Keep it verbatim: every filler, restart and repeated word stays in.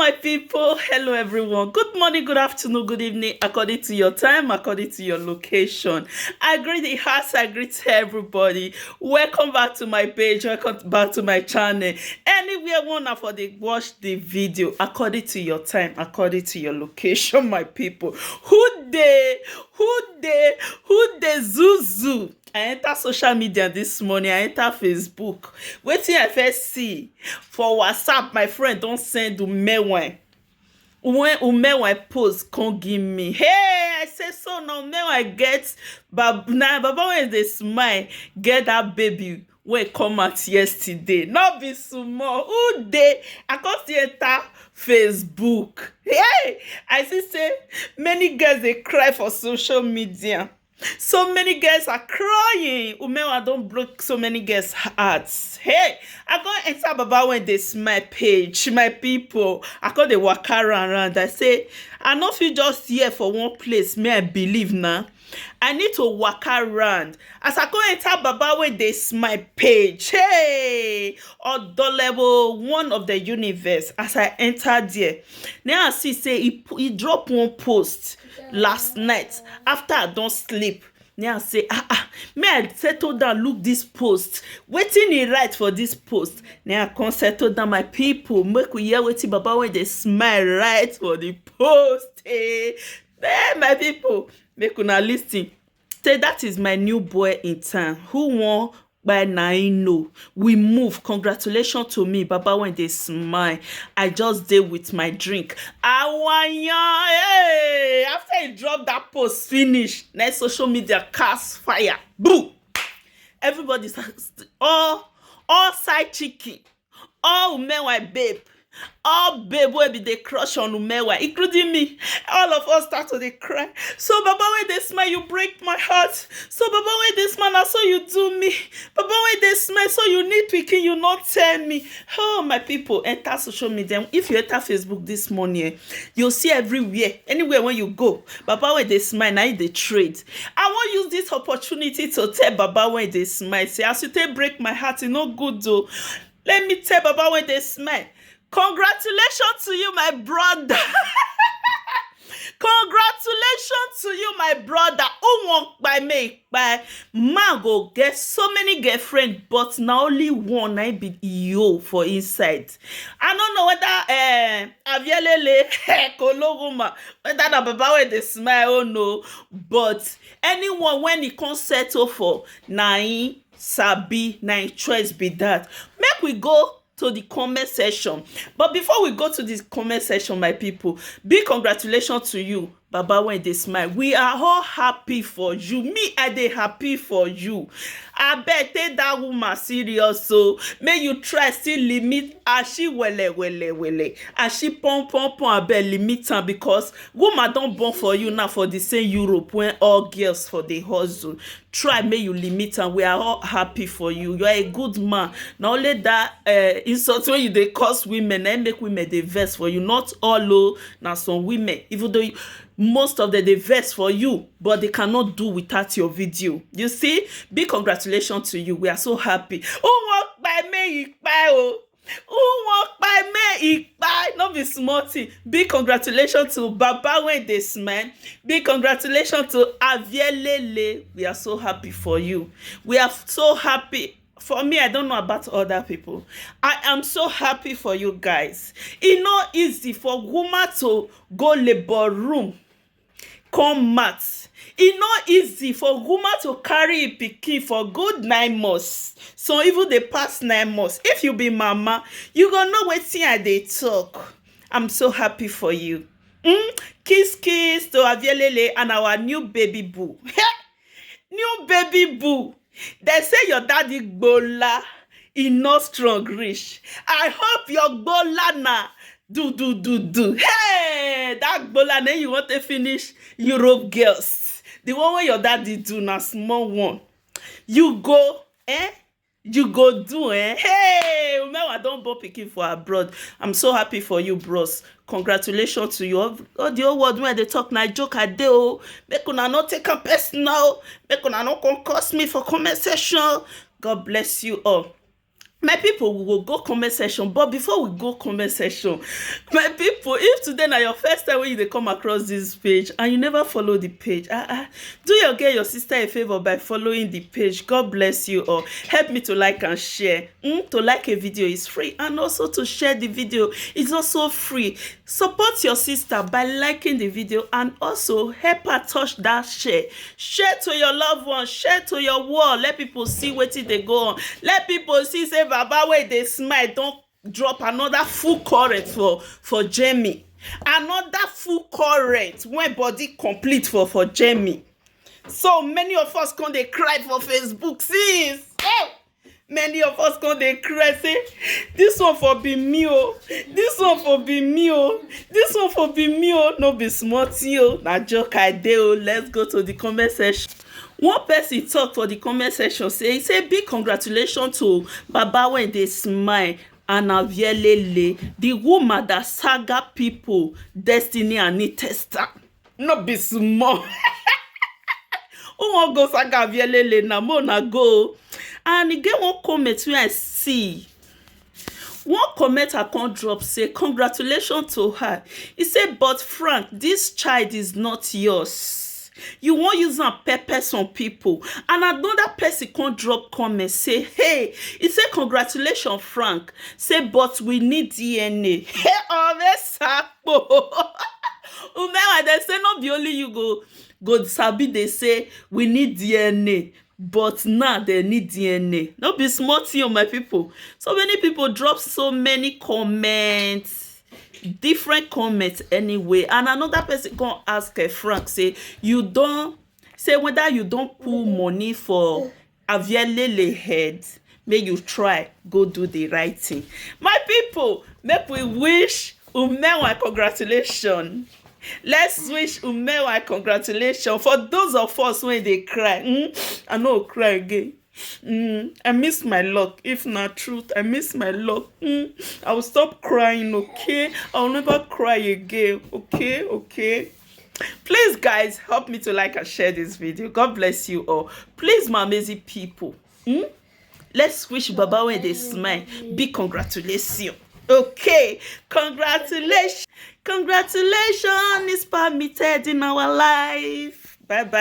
My people, hello everyone. Good morning, good afternoon, good evening, according to your time, according to your location. I greet the hearts, I greet everybody. Welcome back to my page, welcome back to my channel. Anywhere one for the watch the video, according to your time, according to your location, my people. Who dey, who dey, who dey zuzu? I enter social media this morning, I enter Facebook. Wetin I first see for WhatsApp, my friend don send Umewan. When Umewan post come give me. Hey, I say so now, Umewan get, bab-, na Baba wey dey smile, get that baby wey come out yesterday. No be small. Who dey? I come still enter Facebook. Hey, I see say many girls dey cry for social media. So many girls are crying. Umewan don break so many girls' hearts. Hey, I go enter Baba wey dey smile page, my people. I go dey waka around, around. I say, I no fit just here for one place. May I believe now. I need to waka around. As I go enter Baba wey dey smile page, hey, Odolebo, one of the universe. As I enter there, now I see say he, he drop one post last night after I don sleep. Now I say, ah, ah, may I settle down, look this post. Wetin he write for this post? Now I come settle down, my people. Make we hear wetin Baba wey dey smile write for the post. Eh, eh, my people, make una listen. Say that is my new boy in town. Who wan by na him know. We move. Congratulations to me, Baba wey dey smile. I just dey with my drink. Awayan, hey! After he drop that post finish, na social media cast fire. Boo! Everybody, all, all side chicken, all Umewan babe, all babe wey be dey crush on Umewan, including me. All of us start to dey cry. So Baba wey dey smile, you break my heart. So Baba wey dey smile, na so you do me. Baba wey dey smile, so you need pikin, you no tell me. Oh, my people, enter social media. If you enter Facebook this morning, eh, you see everywhere, anywhere when you go, Baba wey dey smile, na him dey trade. I wan use this opportunity to tell Baba wey dey smile say, as you take break my heart, e no good o. Let me tell Baba wey dey smile, congratulations to you, my brother. Congratulations to you, my brother. Who wan kpai me kpai? Man go get so many girlfriend, but na only one na be E O for inside. I no know whether, eh, Avielele, Kologuma, whether na Baba wey dey smile or no, but anyone when he come settle for, na him sabi, na him choice be that. Make we go to the comment section. But before we go to the comment section, my people, big congratulations to you, Baba wey dey smile. We are all happy for you. Me, I dey happy for you. Abeg, take that woman serious, so make you try still limit as she wele wele wele, as she pon pon pon. Abeg, limit am, because woman don born for you now for the same Europe when all girls for the hustle. Try make you limit am. We are all happy for you. You are a good man. Na only that, eh, insult wey you dey curse women, na im make women dey vex for you. Not all o, na some women. Even though you, most of them dey vex for you, but they cannot do without your video. You see, big congratulations to you. We are so happy. Who wan kpai me kpai o? Who wan kpai me kpai? No be small thing. Big congratulations to Baba wey dey smile. Big congratulations to Avielele. We are so happy for you. We are so happy. For me, I don't know about other people. I am so happy for you guys. E no easy for woman to go labor room come mat. E no easy for woman to carry im pikin for good nine months. Some even dey pass nine months. If you be mama, you go know wetin I dey talk. I'm so happy for you. Mm? Kiss, kiss to Avielele and our new baby boo. New baby boo. They say your daddy gbola, e no strong reach. I hope your gbola na do do do do. Hey, that gbola na you want to finish Europe girls. The one wey your daddy do na small one. You go, eh? You go do, eh? Hey, Umewa don born pikin for abroad. I'm so happy for you, bros. Congratulations to you. All, all the whole world wey I dey talk na joke I dey o. Make una no take am personal. Make una no come curse me for comment section. God bless you all. My people, we will go comment section, but before we go comment section, my people, if today na your first time when you dey come across this page and you never follow the page, ah ah, do your girl, your sister a favor by following the page. God bless you all. Help me to like and share. Mm, to like a video is free, and also to share the video is also free. Support your sister by liking the video and also help her touch that share. Share to your loved ones, share to your world. Let people see wetin dey go on. Let people see say baba wey dey smile don drop another full current for for Jamie. Another full current when body complete for for Jamie. So many of us come dey cry for Facebook since. Hey! Many of us come dey cry say, "This one for be me o, this one for be me o, this one for be me o." No be small thing o, na joke I dey o. Let's go to the comment section. One person talk for the comment section say, he say, "Big congratulations to baba wey dey smile and Avielele, the woman that saga people destiny and need tester." No be small. Who wan go saga Avielele na, mo na go. And e get one comment wey I see. One comment I come drop say, "Congratulations to her." He say, "But Frank, this child is not yours. You wan use am pepper some people." And another person come drop comment say, "Hey," he say, "Congratulations, Frank." Say, "But we need D N A." Hey, Ove Sakpo. Umewa, dem say no be only you go go sabi dey say we need D N A, but now dem need D N A. No be small thing o, my people. So many people drop so many comments, different comments anyway. And another person come ask, eh, Frank say, "You don, say whether you don put money for Avielele head, make you try go do the right thing." My people, make we wish Umewa congratulations. Let's wish Umewa congratulations. For those of us wey dey cry, mm, I no cry again. Mm, I miss my luck. If na truth, I miss my luck. Mm, I will stop crying, okay? I will never cry again, okay? Okay. Please, guys, help me to like and share this video. God bless you all. Please, my amazing people. Hmm? Let's wish baba wey dey smile big congratulations. Okay, congratulations. Congratulations is permitted in our life. Bye bye.